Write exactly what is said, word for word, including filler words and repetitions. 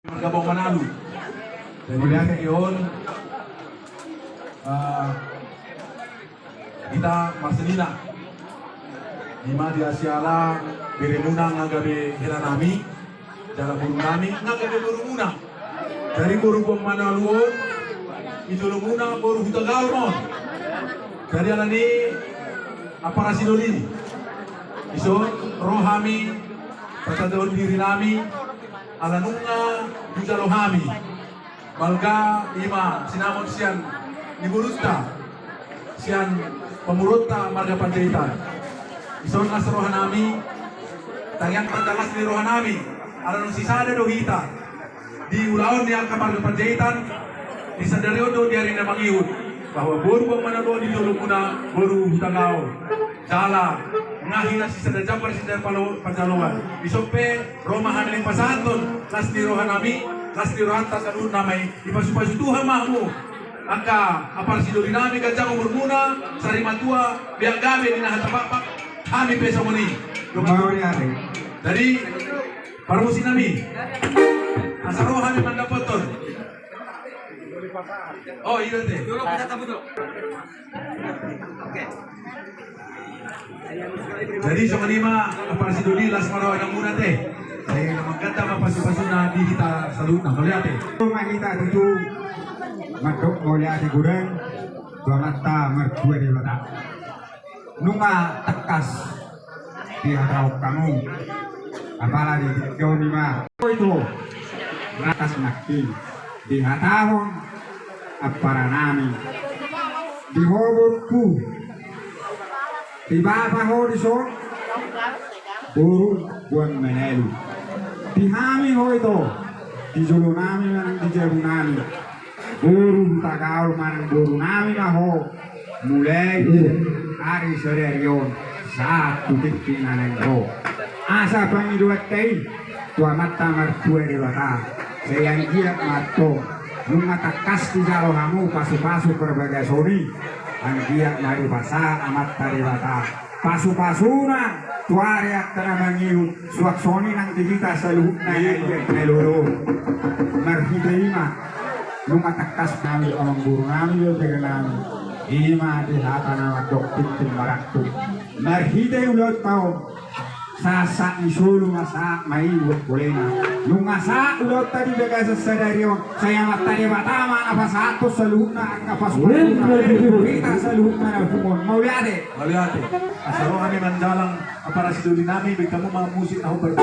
Marga Bong Manalu. Jadi, mauliate. Di on, eh, hita marsenina. Ima di asi ala beremuna nga gabe helanami, jala borunami nga gabe borumuna. Jadi boru Bong Manalu on, di jolomuna boru Hutagaol ma on. Jadi alani i, ampara sidoli, dison ro hami, pasahat dirinami, ala nunga dijalo hami. Balga ima sinamot sian ni borunta, sian pamoruonta marga Panjaitan. Dison las rohanami, tangiang tanda las ni rohanami, ala naung sisada do hita di ulaon ni angka marga Panjaitan, di sadari on dohot di ari na mangihut, bahwa boru Bong Manalu on di jolomuna boru Hutagaol. Jala nga hita sisada jambar sisada palo-, panjaloan. Dison pe ro ma hami naeng pasahathon las ni rohanami, las ni rohanta saluhutna ma i. Dipasupasu Tuhan ma hamu angka ampara sidolinami, ganjang umurmuna, sari matua, biar gabe di na hata pakpak, hami pe songon i. Mauliate. Jadi, parmusiknami, asa ro hami mandapothon. Oh, iya, te. Jadi songon i ma, ampara sidoli, las ma roha ni hamuna, te. Sai na mangganta ma pasupasuna di hita saluhutna. Mauliate. Ro ma hita tutu mandok mauliate godang tu Amanta Martua Debata. Nunga tangkas dihatahon hamu, apala di tingki on, ima ito, tangkas nangkin dihatahon amparanami di ho borungku, di bapa ho dison boru Bong Manalu, di hami ho ito, di jolonami manang di jabunami, boru Hutagaol manang borunami ma ho, mulai ari sadari on sahat tu tingki na naeng ro. Asa pangidoanta i tu Amanta Martua Debata, sai anggiat ma antong nunga tangkas dijalo hamu pasupasu parbagason i, anggiat ma dipasahat Amanta Debata pasupasuna tu ari angka na mangihut, suang songon i nang di hita saluhutna na lolo. Marhite i ma, nunga tangkas nami amangborunami, berenami, ima di hata na mandok tintin marangkup. Marhite ulaonta on, sahat ni solu ma sahat ma i buat bolena. Nunga sahat ulaonta di bagasan sadari on, sai Amanta Debata ma na pasahathon saluhutna angka pasupasu tu hita saluhutna na tumon. Mauliate. Mauliate. Asa ro hami manjalang ampara sidolinami, baen hamu ma musik na hombar.